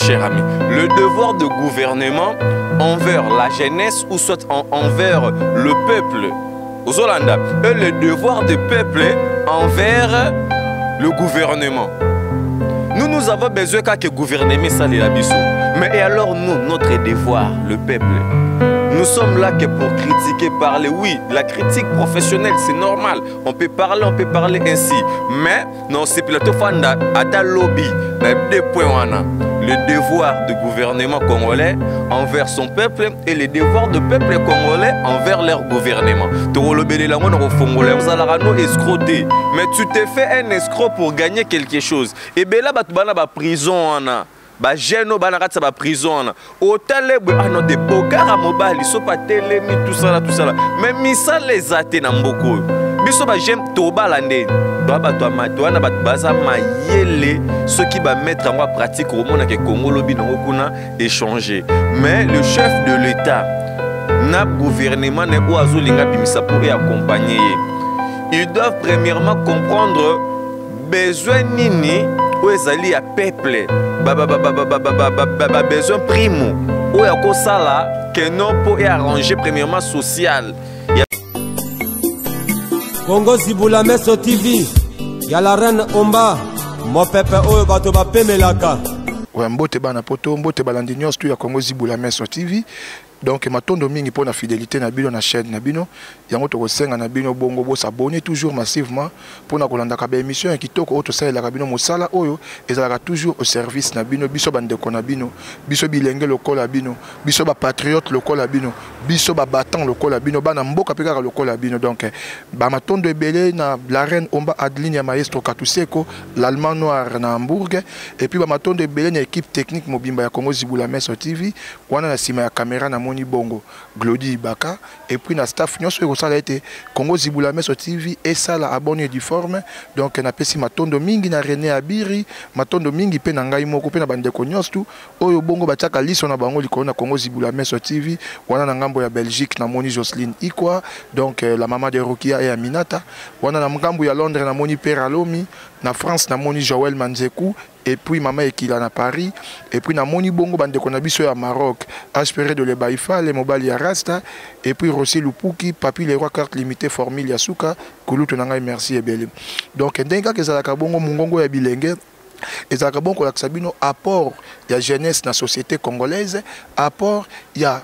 Cher ami, le devoir de gouvernement envers la jeunesse ou soit envers le peuple ozolanda et le devoir du peuple envers le gouvernement. Nous, nous avons besoin kaka gouvernement esalela biso. Mais et alors nous, notre devoir, le peuple? Nous sommes là que pour critiquer, parler. Oui, la critique professionnelle, c'est normal. On peut parler ainsi. Mais non, c'est plateau fanda ata lobi na deux points wana. Le devoir du gouvernement congolais envers son peuple et le devoir du peuple congolais envers leur gouvernement. Tokolobelela yango na kofongola yango. Ozalaka no escroc te, mais tu te fais un escroc pour gagner quelque chose. Ebela bato bana ba prison wana, bajeune oyo bana kati ya baprison wana, otale boye, ah non, de bogara mobali so batelemi, tusala tusala, mais misala eza te na mboka oyo. Biso bajeune tobala ndeni toa bato ya toa na bato baza mayele. Soki bamettre yango ya pratique, okomonaka Kongo lobi nango kuna échanger. Mais le chef de l'État na gouvernement na oyo azolinga bimisa mpo eaccompagne ye, ils doivent premièrement comprendre besoin nini oyo ezali ya peuple, babesoin primo oyo akosala keno mpo earranger premièrement social. Kongo Zibula Meso TV ya la reine Omba, mopepe oyo bato bapemelaka. Ouais, mbote bana poto, mbote balandi nyonso tu ya Congo Zibula Meso TV. Donc matondo mingi mpona fidélité na bino na chaîne na bino. Yango tokosenga na bino bongo bosabonner toujours massivement mpona kolandaka baémission ya kitoko oyo tosalelaka bino. Mosala oyo ezalaka toujours au service na bino, biso bandeko na bino, biso bilenge lokola bino, biso bapatriote lokola bino, biso babattant lokola bino, bana mboka mpe kaka lokola bino. Donc bamatondo ebele na la reine Omba Adeline ya maestro Katuseko, l'Allemand noir na Hambourg, et puis bamatondo ebele na équipe technique mobimba ya Congo Zibula Meso TV. Wana na nsima ya caméra namoni bongo Glodi Ibaka, et puis na staff nyonso ekosala ete Congo Zibula Meso TV esala à bonne et due forme. Donc napesi matondo mingi na René Abiri, matondo mingi mpe na ngai moko mpe na bandeko nyonso tu oyo bongo batiaka liso na bango likolo na Congo Zibula Meso TV. Wana na ngambo ya Belgique namoni Jocelyne Ikwa, donc la maman de Rokia et Aminata. Wana na ngambo ya Londres namoni Père Alomi, na France namoni Joël Manzeku et puis mama Ekila na Paris, et puis namoni bongo bandeko na biso ya Maroc, Aspéré de Lebaïfa, le mobali ya Rasta, et puis Rossi Lupuki, Papi le roi, carte limitée, formule ya suka, kulutu na ngai, merci ebele. Donc ndenge kaka ezalaka bongo, mongongo ya bilenge ezalaka bongo kolakisa bino apport ya jeunesse na société congolaise, apport ya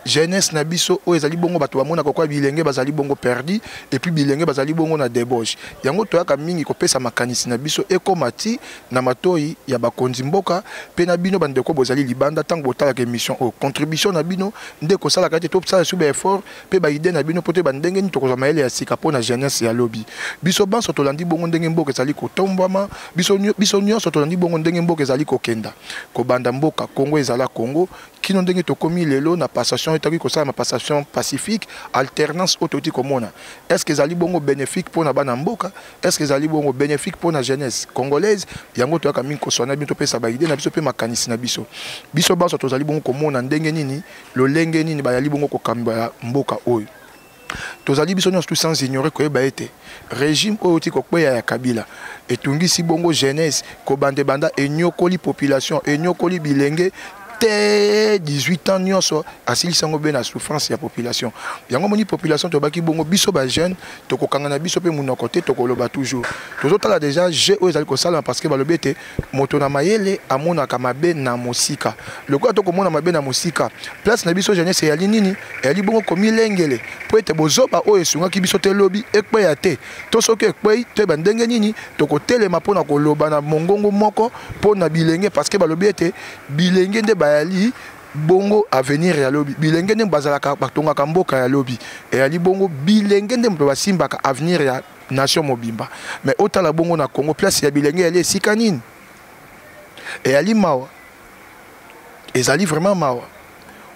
jeunesse na biso oyo ezali bongo bato bamonaka kwa bilenge bazali bongo perdu, et puis bilenge bazali bongo na débauche. Yango toyaka mingi kopesa makanisi na biso ekóma ti na matoi ya bakonzi mboka mpe na bino bandeko bozali libanda. Ntango botalaka émission oyo, contribution na bino nde kosalaka ete tosala su baeffort mpe baidée na bino mpo te bandenge nini tokozwa mayele ya sika mpo na jeunesse ya lobi. Biso banso tolandi bongo ndenge mboka ezali kotombwama, biso nyonso tolandi bongo ndenge mboka ezali kokenda, kobanda mboka Kongo ezala Kongo kino ndenge tokomi lelo na passation etaki kosalama, passation pacifique, alternance oyo touti komona. Est ce que ezali bongo bénéfique mpona bana mboka? Est ce que ezali bongo bénéfique mpona jeunesse congolaise? Yango toyaka mingi koswana bino, topesa baidée na biso mpe makanisi na biso. Biso banso tozali bongo komona ndenge nini, lolenge nini bayali bongo kokamba mboka oyo. Tozali biso nyonso tout sans ignorer koyeba ete régime oyo oti kokweya ya Kabila etungisi bongo jeunesse kobanda ebanda, enyokoli population, enyokoli bilenge te. 18 ans nyonso asilisi yango mpe na souffrance ya population. Yango moni population tobaki bongo, biso bajeune tokokanga na biso mpe monoko te, tokoloba toujours. Tozotala déjà jeu oyo ezali kosalama, parce que balobi ete moto na mayele amonaka mabe na mosika. Lokola tokomona mabe na mosika, place na biso jeunesse eyali nini? Eyali bongo komilengele mpo ete bozoba oyo esungaki biso te lobi ekweya te, to soki ekwei, toyeba ndenge nini tokotelema mpona koloba na mongongo moko mpo na bilenge, parce que balobi ete bilenge nde bayali bongo avenir ya lobi, bilenge nde bazalaka batongaka mboka ya lobi, eyali bongo bilenge nde moto basimbaka avenir ya nation mobimba. Mais otala bongo na Congo, place ya bilenge eyali esika nini? Eyali mawa, ezali vraiment mawa.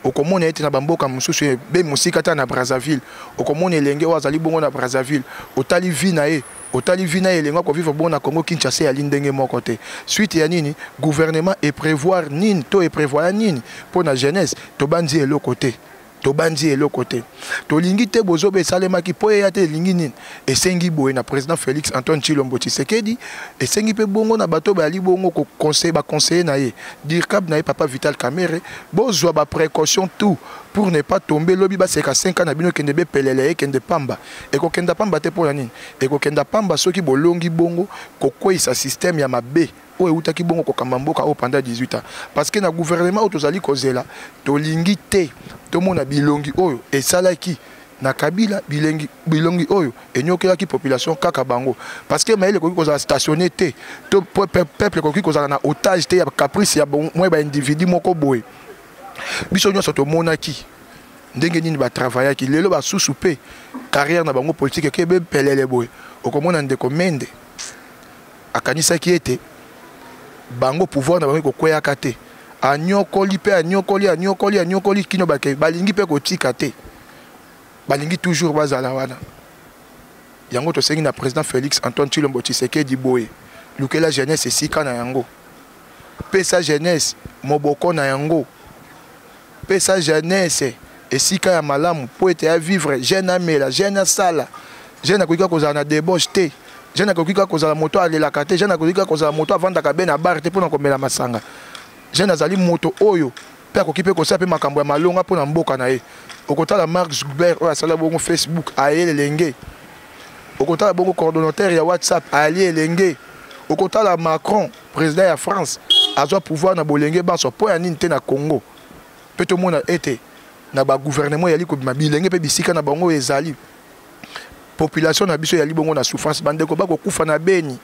Okomona ete na bamboka mosusu be mosika, ata na Brazzaville, okomona elenge oyo azali bongo na Brazzaville, otali vie na ye, otali vie na ye, elenge akovivre bongo na Congo Kinshasa eyali ndenge moko te. Suite ya nini? Gouvernement eprévoir nini to eprévoya nini mpo na jeunesse? Tobandi eloko te. Tobanzi eloko te, tolingi te bozoba esalemaki mpo eya te. Elingi nini? Esengi boye na président Félix Antoine Tshilombo Tshisekedi, esengi mpe bongo na bato bayali bongo koconseiller, baconseiller na ye, dircab na ye, papa Vital Kamerhe, bozwa baprécaution tout pour ne pas tomber lobi. Baseka 5 ans na bino ekende bepelele, ekende pamba. Ekokenda pamba te. Mpo na nini ekokenda pamba? Soki bolongi bongo kokweyisa système ya mabe oyo eutaki bongo kokamba mboka oyo pendant 18 ans, parce que na gouvernement oyo tozali kozela, tolingi te tomona bilongi oyo esalaki na Kabila, bilengi, bilongi oyo enyokelaki population kaka bango, parce que mayele ekoki kozala stationné te, to peuple ekoki kozala na otage te ya caprice ya mwa baindividu moko boye. Biso nyonso tomonaki ndenge nini batravaillaki. Lelo basusu mpe carrière na bango politique ekebe pelele boye. Okomona ndeko Mende akanisaki ete bango pouvoir na bango ekokweyaka te. Anyokoli mpe anyokoli, anyokoli, anyokoli kino bake. Balingi mpe kotika te, balingi toujours bazala wana. Yango tosengi na président Félix Antoine Tshilombo Tshisekedi boye: lukela jeunesse esika na yango, pesa jeunesse moboko na yango, pesa jeunesse esika ya malamu mpo ete avivre. Jeune amela, jeune asala, jeune akoki kaka kozala na débauche te, jeune akoki kaka kozala moto alelaka te, jeune akoki kaka kozala moto avandaka be na bar te mpona komela masanga. Jeune azali moto oyo mpe akoki mpe kosala mpe makambo ya malonga mpo na mboka na ye. Okotala Mark Zuckerberg oyo asala bongo Facebook, aye elenge. Okotala bongo coordonnateur ya WhatsApp, ali elenge. Okotala Macron, président ya France, azwa pouvoir na bolenge banso. Mpo ya nini te na Congo mpe tomona ete na bagouvernement eyali kobima, bilenge mpe bisika na bango ezali? Population na biso eyali bongo na souffrance. Bandeko bakokufa na Beni,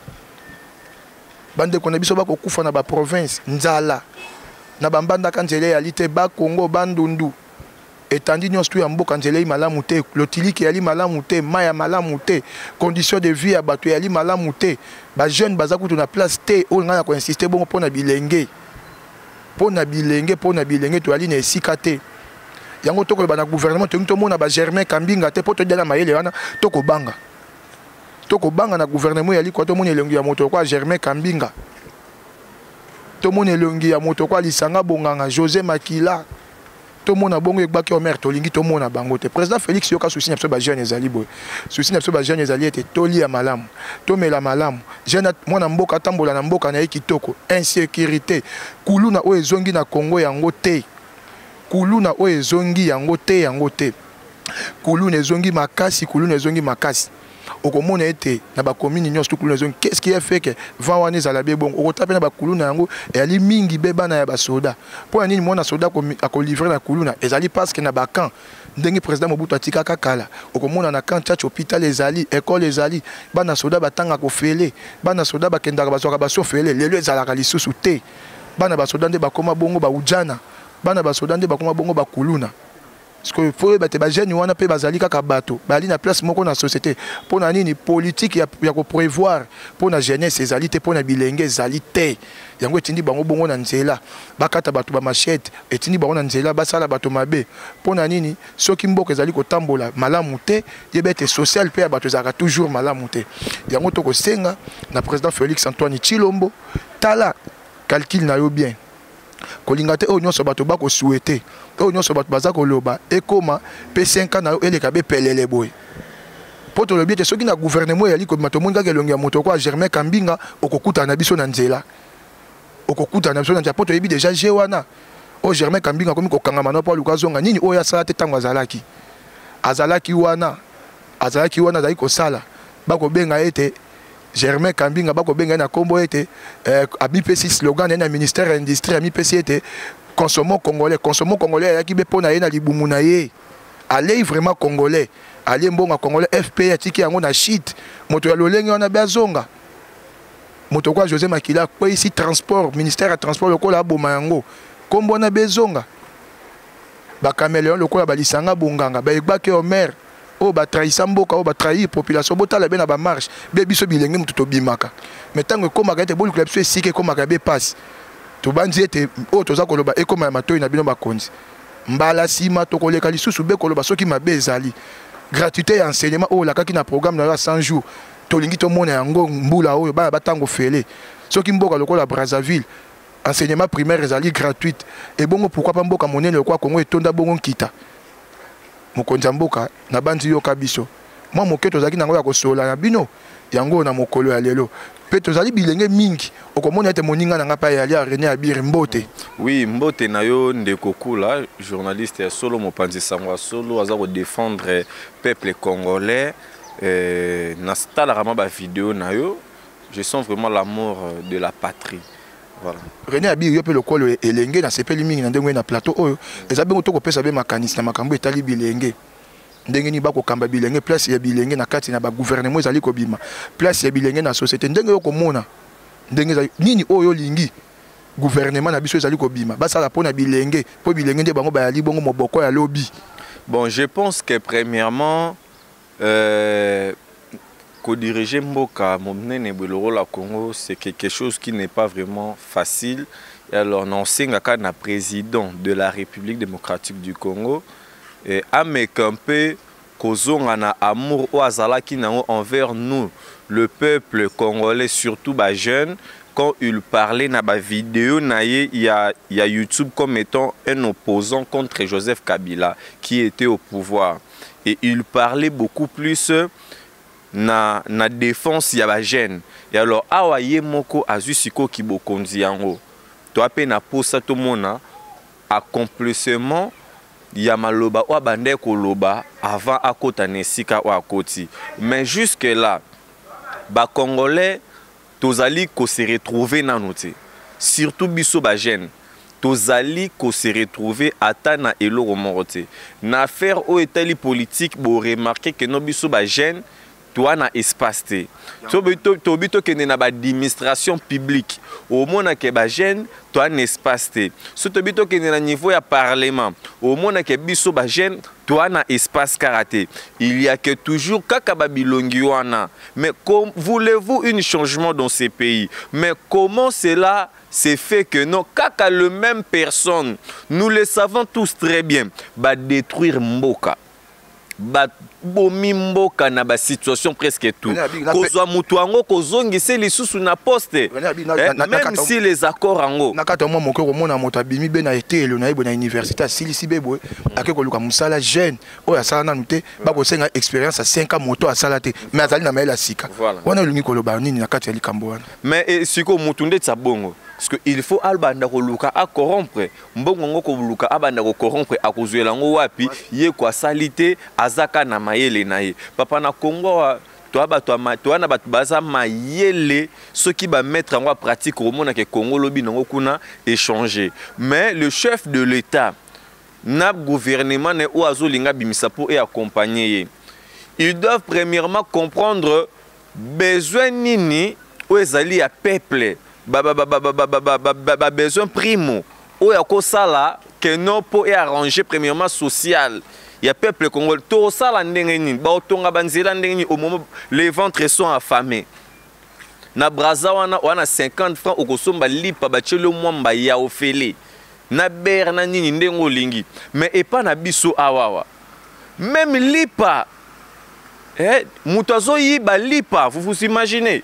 bandeko na biso bakokufa na baprovince, nzala na bambandaka, nzela eyali te. Bakongo, Bandundu, etandi nyonso tu ya mboka, nzela eyali malamu te, lotiliki eyali malamu te, mai ya malamu te, condition de vie ya bato eyali malamu te. Bajeune baza kutu na place te. Oyo ngai na koinsiste bongo mpo na bilenge, mpo na bilenge, mpo na bilenge, toyali na esika te. Yango tokoloba na gouvernement, tolingi tomona baGermain Kambinga te, mpo todia na mayele wana. Tokobanga, tokobanga na gouvernement eyali kwa tomona elongi ya moto lokola Germain Kambinga, tomona elongi ya moto lokola Lisanga Bonganga, José Makila, tomona bongo egbaki Omer. Tolingi tomona bango te. Président Félix, yoka souci na biso bajeune ezali boye. Souci na biso bajeune ezali ete tolia malamu, tomela malamu, jeune mwana mboka atambola na mboka na ye kitoko. Insécurité, kuluna oyo ezongi na Congo, yango te. Kuluna oyo ezongi, yango te, yango te. Kuluna ezongi makasi, kuluna ezongi makasi. Okomona ete na bacommune nyonso tu kuluna ezongi. Qu'est-ce qui a fait que vent wana ezala be bongo? Okota mpe na bakuluna yango eyali mingi be bana ya basoda. Mpo ya nini mwana soda akolivre na kuluna? Ezali parce que na bacamp, ndenge président Mobutu atikaka kala, okomona na camp Tshatshi hôpital ezali, école ezali, bana soda batangaka ofele, bana soda bakendaka bazwaka basofele. Lelo ezalaka lisusu te. Bana basoda nde bakóma bongo baujana, bana basoda nde bakóma bongo bakuluna. Parce que faut oyeba te, bajeune wana mpe bazali kaka bato, bazali na place moko na société. Mpo na nini politique ya koprévoir mpo na jeunesse ezali te, mpo na bilenge ezali te? Yango etindi bango bongo na nzela bakata bato bamachete, etindi bango na nzela basala bato mabe. Mpo na nini? Soki mboka ezali kotambola malamu te, yeba ete social mpe ya bato ezalaka toujours malamu te. Yango tokosenga na président Félix Antoine Tshilombo, tala calcul na yo bien. Kolinga te oyo nyonso bato bakosouhaiter, oyo nyonso bato baza koloba ekóma mpe 5 ans na yo eleka bepelele boye. Mpo tolobi ete soki na gouvernement eyali kobima, tomoni kaka elongi ya moto lokola Germain Kambinga, okokutana na biso na nzela, okokutana na biso na nzela, mpo toyebi déjà je wana oyo Germain Kambinga akomi kokangama na mpo aluka azonga nini oyo asala te ntango azalaki wana. Azalaki wana, azalaki kosala, bakobenga ete Germain Kambinga, bakobenga ye na nkombo ete amipesi slogan na ye na ministère ya Industrie, amipesi ete "Consommons congolais". "Consommons congolais" ayaki be mpo na ye na libumu na ye. Alei vraiment congolais, alie mbongo ya congolais, fp atiki yango na shit. Moto ya lolenge wana be azonga? Moto kwa José Makila akweyisi transport, ministère ya Transport, lokola aboma yango, nkombo wana be ezonga? Bacaméléon lokola balisanga bonganga, baegbaki Omer, oyo batrahisa mboka, oyo batrahir population. Botala be na bamarche be biso bilenge moto tobimaka, mais ntango ekómaka ete bolukela biso esika, ekómaka be pasi. Tobandi ete oyo toza koloba ekóma ya matoi na bino bakonzi. Mbala nsima tokoleka lisusu be koloba soki mabe ezali. Gratuité ya enseignement oyo olakaki na programme na yo ya 100 jours, tolingi tomona yango mbula oyo, bana batango fele. Soki mboka lokola Brazzaville enseignement primaire ezali gratuite, ebongo pourquoi pa mboka monene lokola Congo etonda bongo nkita? Mokonzi ya mboka, nabanzi yoka biso. Mwa moke tozalaki na yango ya kosolola na bino, yango oyo na mokolo ya lelo. Mpe tozali bilenge mingi, okomona ete moninga na ngai mpe ayali ya Rene Abiri, mbote. Oui, mbote na yo ndeko Kula, journaliste ya solo, mopanzi sango ya solo, aza ko défendre peuple congolais. Natalaka ma ba video na yo, je sens vraiment l'amour de la patrie. Voilà. René Abiri, yo mpe lokolo elenge, nasepeli mingi na ndenge oye na plateau oyo. Eza bengo tokopesa be makanisi na makambo etali bilenge. Ndenge nini bakokamba bilenge, place ya bilenge na kati na ba gouvernement ezali kobima, place ya bilenge na société, ndenge yo komona ndenge ezali nini oyo olingi gouvernement na biso ezali kobima basala mpona bilenge, mpo bilenge nde bango bayali bongo moboko ya lobi. Bon, je pense que premièrement, kodiriger mboka monene boye lokola Congo, c'est quelque chose qui n'est pas vraiment facile. Et alors, nasengaka na président de la République démocratique du Congo et ameka mpe kozonga na amour oyo azalaki nango envers nous, le peuple congolais, surtout bajeune, quand il parlait na bavideo na ye ya YouTube comme étant un opposant contre Joseph Kabila qui était au pouvoir. Et il parlait beaucoup plus na défense ya bajeune. Et alors, awa ye moko azwi sikoyo kibokonzi yango, toa mpe na posa tomona accomplissement ya maloba oyo abandaki koloba avant akota na esika oyo akoti. Mais jusque là, bacongolais tozali kose retrouver nanu te, surtout biso bajeune, tozali kose retrouver ata na eloko moko te na affaire oyo etali politique. Boremarquer que no, biso bajeune toa na espace te. Tobi tokende na baadministration publique, omonake bajeune toa na espace te. So tobi tokende na niveau ya parlement, omonake biso bajeune toa na espace kaka te. Il y a que toujours kaka babilongi wana. Mais voulez-vous un changement dans ces pays? Mais comment cela s'est fait que non, kaka le même personne, nous le savons tous très bien, badétruire mboka, babomi mboka na basituation presque tout, kozwa motu yango kozongisa lisusu na poste, même si les accords yango? Na kati ya mwa moke, komona moto abimi be na eteyelo na ye boye, na université, asilisi be boye, ake koluka mosala. Jeune oyo asala nanu te, bakosenga expérience ya 5 ans. Moto asala te, mais azali na mayele ya sika wana. Olingi koloba nini na kati ya likambo wana? Mais sikoyo motu ndeti abongo, parce que il faut abanda koluka acorrompre mbongo yango, koluka abanda kocorrompre, akozwela yango wapi? Ye ko asali te, aza ka na mayele na ye. Papa, na Kongo awa toa bato, toa na bato baza mayele. Soki bamettre yango ya pratique, okomonaka Kongo lobi nango kuna échanger. Mais le chef de l'État na gouvernement na oyo azolinga abimisa mpo eaccompagner ye, ils doivent premièrement comprendre besoin nini oyo ezali ya peuple, babesoin primo oyo akosala keno mpo earranger premièrement social ya peuple congolais. Tosala ndenge nini? Baotonga banzela ndenge nini au moment les ventres sont affamés? Na Braza wana, wana 50 francs okosomba lipa, batieli yo mwamba ya ofele na bere na nini ndenge olingi. Mais epa na biso awawa, même lipa, moto azoyiba lipa, vous vous imaginez?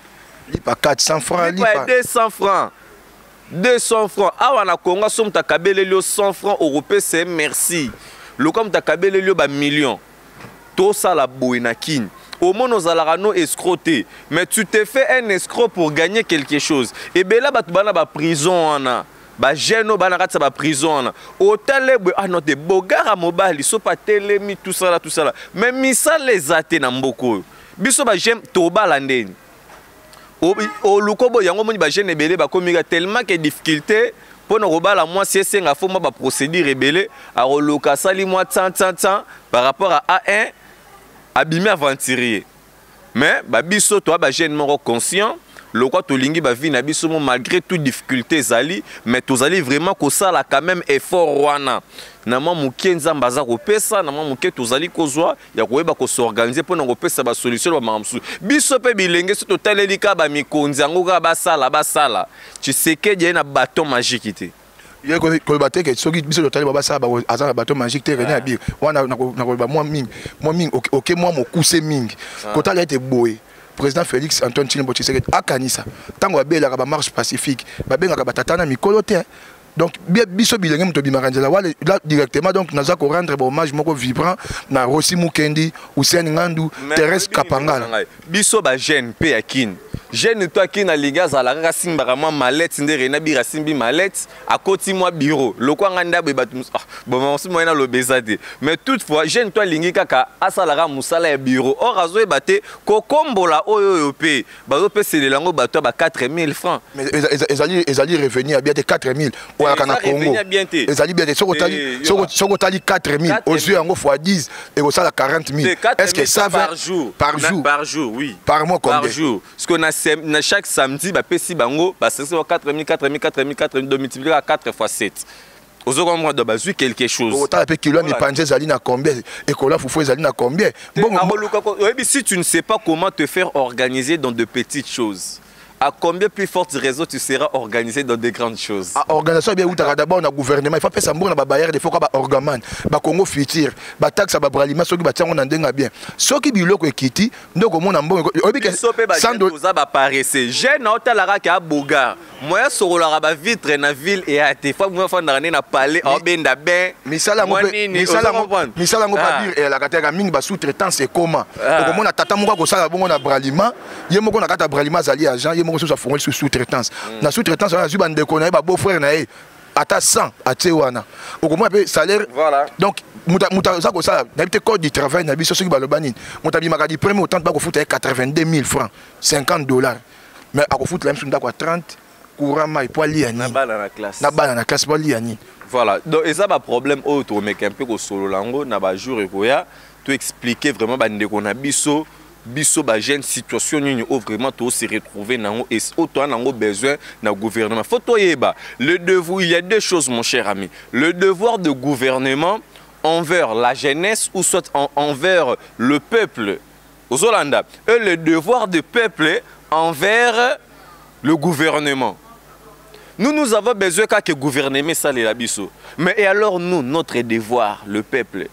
Lipa 400 francs. Lipa ya 200 francs, 200 francs. Awa na Kongo, so moto akabeleli yo 100 francs, okopesa ye merci loka moto akabeleli yo bamillion. Tosala boye na Kini, omona ozalaka no escroc te, mais tu te fais un escroc pour gagner quelque chose. Ebele bato bana baprison wana, bajeune oyo bana kati ya baprison wana, otale boye, ah non te, bogara mobali so patelemi, tosala tosala, mais misala eza te na mboka oyo. Biso bajeune tobala ndeni oluka boye yango. Omoni bajeune ebele bakomika tellement que difficulté mpo na kobala mwasi, esenga fo mwa baprocédure ebele. Akoluka asali mwa 100 100 100 par rapport à A1, abimi aventurier. Mais babiso toa bajeune moko conscient, lokwa tolingi bavie na biso mo, malgré toute difficulté ezali, mais tozali vraiment kosala quand même effort wana na mwa moke Nzambe aza kopesa, na mwa moke tozali kozwa ya koyeba kosorganiser mpona kopesa basolution na bamakambo mosusu. Biso mpe bilenge, so totaleli kaka bamikonzi yango kaka basala basala, Tshisekedi aye na bâton magique te. Ye koloba te ke soki biso totali ba basala, aza na bâton magique te. René Abiri, wana nakoloba mwa mingi, mwa mingi, oke mwa mokuse mingi. Kotala ete boye, président Félix Antoine Tshilombo Tshisekedi akanisa ntango babelaka bamarche pacifique, babengaka batata na mikolo te. Donc biso bilenge moto obimaka nzela wale là directement. Donc naza korendre bahommage moko vibrant na Rossy Mukendi, Hussein Ngandu, Thérèse Kapangala. Biso bajeune mpe ya Kine, jeune to akini alingi azala kaka asimbaka mwa mallette nde René Abiri asimbi mallette, akoti mwa bureau lokwa nga nde aboye bato. Ah, bon, mosusu moye naloba eza te, mais toutefois jeune to alingi kaka asalaka mosala ya bureau, or azoyeba te kokombola oyo oyo mpe bazopeselela yango bato ya ba 4000 francs. Mais ezali revenu ya bien te. 4000 oyaka na Congo ezali bien te. Soki otali 4000, ozwi yango fois 10, ekosala 40 000. Est ce que ça va? Par jour. Par jour. Par jour, oui. Par mois combien? Par jour, parce que na chaque samedi bapesi bango basesi 4000, 4000, 4000, 4000, do multiplier à 4 fois 7, ozo comprendre? Donc bazwi quelque chose. Otala mpe kilo ya mipanzi ezali na combien, ekola fufu ezali na combien? Oyebi, si tu ne sais pas comment te faire organiser dans de petites choses, à combien plus forte raison tu seras organisé dans de grandes choses? Ah, organisation bien outaka d'abord na gouvernement. Il faut pesa mbongo na babailleur, il faut ka baorgaman, bacongo futur, bataxe ya babralima. Soki batiango na ndenge bien, soki biloko ekiti nde okomona mbongo. Oyebi ke biso mpe bajeune baparesse. Jeune aotalaka ke abogar moya asokolaka bavitre na ville eya te, fa mo afandaka nde na palais, aobenda bain. Misala yango babire eyalaka te, yaka mingi basous-traitance ekoma. Okomona tata moko akosala bongo na Bralima, ye moko na kati ya Bralima azali agent, ye moko mosusu afongoli sous-traitance. Na sous-traitance wana azwi bandeko na ye, babeau-frère na ye, ata 100 atie wana, okomona mpe salaire. Donc moto aza kosala, nayebi te code du travail na biso soki baloba nini. Moto abimaka du premier au 30, bakofuta ye 82 000 francs, 50 dollars, mais akofutela miso ndako ya 30, courant, mai, po alia nini? Na bana na classe, po alia nini? Voilà, donc eza baproblème oyo tokomeka mpe kosolola yango na bajour ekoya, toexpliquer vraiment bandeko na biso, biso bajeune, situation nini oyo vraiment tose retrouver nango et oyo toza nango besoin na gouvernement. Faut toyeba le devoir. Il y a deux choses, mon cher ami: le devoir de gouvernement envers la jeunesse ou soit envers le peuple, ozolanda, et le devoir de peuple envers le gouvernement. Nous, nous avons besoin que gouvernement esalela biso, mais et alors nous, notre devoir, le peuple?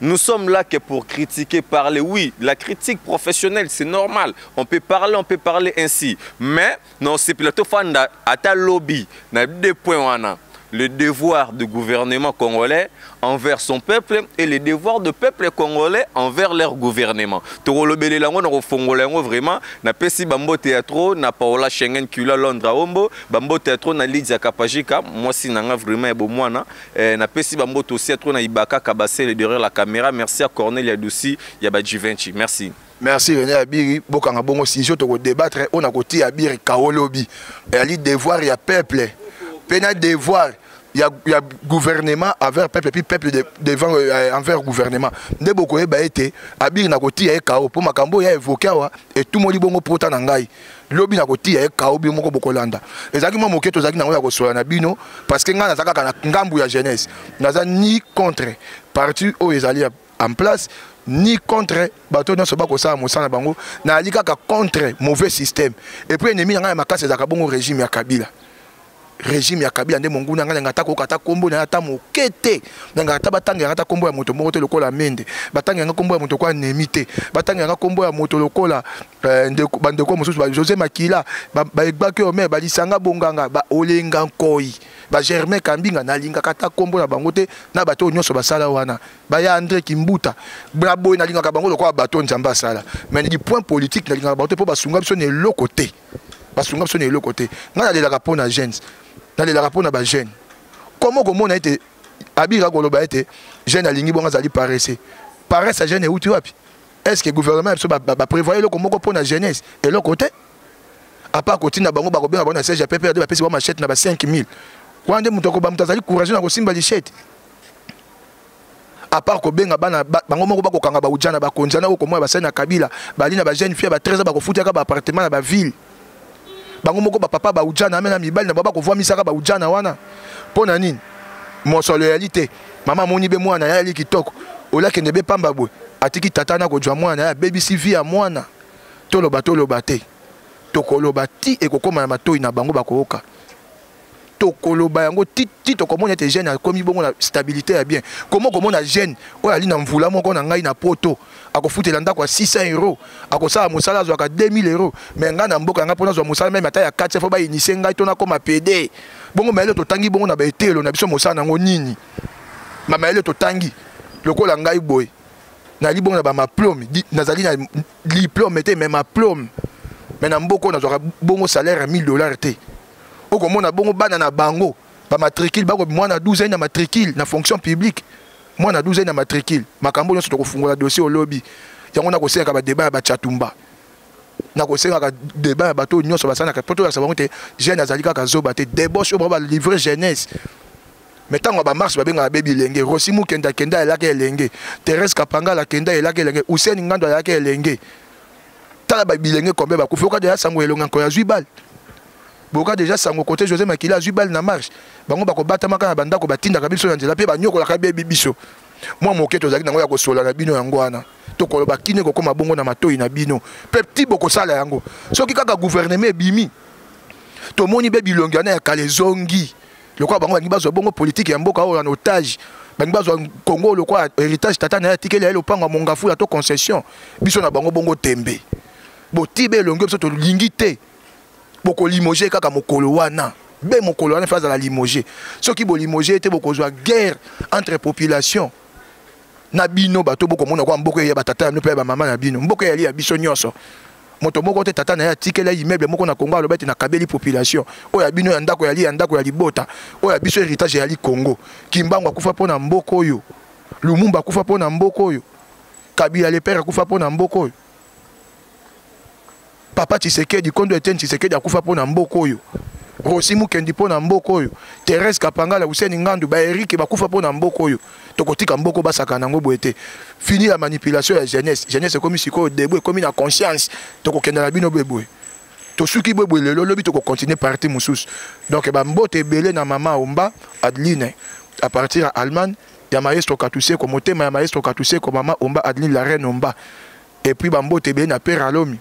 Nous sommes là que pour critiquer, parler. Oui, la critique professionnelle, c'est normal. On peut parler, on peut parler ainsi. Mais, non, c'est plutôt fanda, ata lobi, na deux points wana. Le devoir du gouvernement congolais envers son peuple et le devoir du peuple congolais envers leur gouvernement. Tokolobele lango na kofongola yango vraiment. Napesi bambo théâtre na Paola Schengen Kula Londra Ombo, bambo théâtre na Lydia Kapajika, mwasi nanga vraiment ebo mwana. Napesi bambo aussi théâtre na Ibaka Kabasele derrière la caméra. Merci à Cornelia Doussi, ya ba Givenchy. Merci. Merci René Abiri. Bokanga bongo sujet tokodébattre oyo na kotia Abiri kaolobi eyali devoir ya peuple mpe na devoir ya gouvernement envers peuple, puis peuple devant envers gouvernement. Nde bokoyeba ete Abiri na kotia ye kao mpo makambo oyo ya évoquer awa etumoli bongo pota na ngai. Lobi na kotia ye kao, bino moko bokolanda. Ezalaki mwa moke tozalaki nango ya kosola na bino, parce que ngai naza kaka na ngambu ya jeunesse. Naza ni contre parti oyo ezali en place, ni contre bato nyonso bakosala mosala na bango. Nayali kaka contre mauvais système. Et puis ennemi na ngai ya makasi ezalaka bongo régime ya Kabila. Régime ya Kabila nde monguna ngai. Nanga ata koyoka ata kombo na ye ata moke te. Nanga ata batanga yanga ata kombo ya moto moko te lokola Mende, batanga yanga kombo ya moto lokola Nemi te, batanga yanga kombo ya moto lokola bandeko mosusu, ba José Makila, baegbaki oyo me balisanga bonganga, baolenga nkoi, bagermain Kambinga. Nalingaka ata kombo na bango te na bato oyo nyonso basala wana, baya André Kimbuta na boye. Nalingaka bango lokola bato Nzambe asala, mais du point politique nalingaka bango te, mpo basunga biso na eloko te, basunga biso na eloko te. Ngai nalelaka mpo na jeunes, nalelaka mpo na bajeune. Komo komona ete Abira koloba ete jeune alingi bongo azali paresse. Paresse ya jeune euti wapi? Est ce que gouvernement ya biso baprévoye eloko moko mpo na jeunesse? Eloko te, à part kotinda bango, bakobenga bango na siège ya PPRD, bapesi bango machette na ba 5000 wana nde moto akoba, moto azali courageux na kosimba machette. À part kobenga bana bango moko bakokanga baujana, bakonzi wana okomona basali na Kabila, bali na bajeune fille ya ba 13 ans, bakofutaka baappartement na baville. Bango moko bapapa baujana ame na mibali na bango bakovwamisaka baujana wana. Mpo na nini? Mosolo eyali te. Mama amoni be mwana ye ali kitoko, olakende be pamba boye, atiki tata na kozwa mwana ye, abebisi vie ya mwana. Toloba, toloba te, tokoloba ti ekokóma na matoi na bango, bakoyoka. Tokoloba yango ti ti tokomona ete jeune akomi bongo na stabilité ya bien. Comment komona jeune oyo ali na mvula moko na ngai na poto akofutela ndako ya 600 euros, akosala mosala azwaka 2000 euros, mais ngai na mboka ngai mpo nazwa mosala meme ata ya 4 fo bainitie ngai to nakoma PD. Bongo mayele totangi bongo na baetelo na biso mosala nango nini? Mamayele totangi lokola ngai boye nali bongo na bamaplome, nazali na diplôme te mais maplome, mais na mboka oyo nazwaka bongo salaire ya 1000 dollars te. Okomona bongo bana na bango bamatricule bako mwana 12 ans na matricule na fonction publique, mwana 12 ans na matricule. Makambo nyonso tokofungola dossier olobi yango. Nakosengaka badébat ya bachatumba, nakosengaka débat ya bato nyonso basalaka mpo toyakisa bango te jeune azali kaka zoba te. Débauche oyo bango balivre jeunesse, mais ntango ya bamarche babengaka be bilenge. Rosi Mukende akenda ayelaki elenge, Thérèse Kapangala akenda ayelaki elenge, Hussein Ngando ayelaki elenge. Tala babilenge combien bakufi. Oka deja sango elonga nkoyo azwi bale, boka deja sango kote José Makila azwi bale na marche. Bango bakobatamaka na bandako, batindaka biso na nzela mpe banyokolaka bebi biso. Mwa moke tozalaki nango ya kosola na bino yango wana. Tokoloba kini ekokóma bongo na matoi na bino mpe ti bokosala yango. Soki kaka gouvernement ebimi, tomoni be bilongi wana ya kala ezongi. Lokola bango balingi bazwa bongo politike ya mboka oyo en otage, balingi bazwa Congo lokola héritage tata na ye atikeli ye, lopango ya Mongafula to concession. Biso na bango bongo tembe boti be elongi biso tolingi te. Bokolimoge kaka mokolo wana be, mokolo wana fe azala limoge. Soki bolimoge te, bokozwa guerre entre population na bino. Bato bokomona kwa mboka ya batata ya bino mpe ya bamama na bino, mboka eyali ya biso nyonso. Moto moko te tata na ye atikeli immeuble moko na Congo aloba ete nakabeli population. Oyo ya bino ya ndako yali ya ndako ya libota, oyo ya biso héritage eyali Congo. Kimbangu akufa mpo na mboka oyo, Lumumba akufa mpo na mboka oyo, Kabila le père akufa mpo na mboka oyo, papa Tshisekedi, kondo Etienne Tshisekedi akufa mpo na mboka oyo, Rosi Mukendi mpo na mboka oyo, Thérèse Kapangala, Hussein Ngandu, baerike bakufa mpo na mboka oyo. Tokotika mboka basaka nango boye te. Fini la manipulation ya jeunesse. Jeunesse ekomi sikoyo debout, ekomi na conscience. Tokokenda na bino boye boye. Tosuki boye boye lelo, lobi tokocontinue parti mosusu. Donc bambote ebele na mama Omba Adeline à partir ya Allemagne, ya maestro Katuseko, motema ya maestro Katuseko, mama Omba Adeline, la reine Omba. Et puis bambote ebele na père Alomi,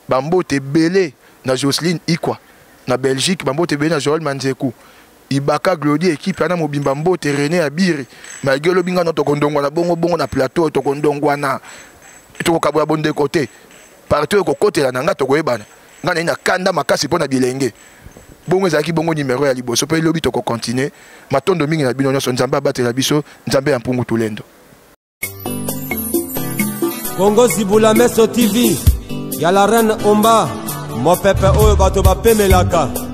bambote ebele na Jocelyne Ikwa na Belgique, bambote ebele na Joel Manzeku, Ibaka Glodi, équipe wana mobimba. Mbote René Abiri. Malgré olobi nga no tokondongwana bongo bongo na plateau, tokondongwana, tokokabola bondeko te. Parti oyo ekokotela na nga, tokoyebana. Nga nayi na kanda makasi mpo na bilenge. Bongo ezalaki bongo numero ya liboso mpe lobi tokocontinue. Matondo mingi na bino nyonso. Nzambe abatela biso, Nzambe ya mpungu tulendo. Kongo Zibula Meso TV ya la reine Omba, mopepe oyo bato bapemelaka.